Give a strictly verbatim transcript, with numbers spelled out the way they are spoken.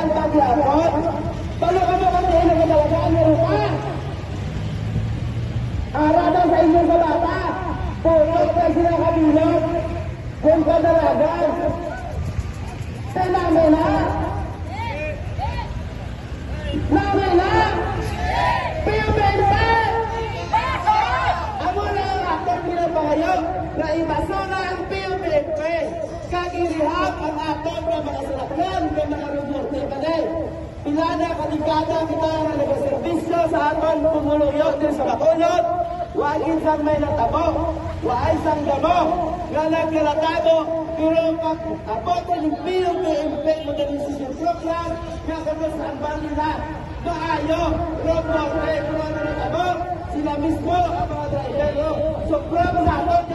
Pagyapon, balo kamo kung diin ang kadalagan nga rupa. Ara daw sa inyong kabata, pulot na sila kabilog. Kung kadalagan, tinami na. Nami na. P U P M P. Amo na ang atong ginapangayog nga ibasura ang P U P M P. Kag irehab ang aton nga mga salakyan nga mga robot nga ibalay. Pila na ka dekada kita nga nagaserbisyo sa aton pumuluyo diri sa Bacolod, wa gid sang may natabo, wa ay sang damo nga nagkalatabo, pero pag abot ni P U P M P Modernization Program nga kamo sa hambal nila, maayo, robot, eh, pero ang natabo, sila mismo ang mga driver, no? So, proud sa aton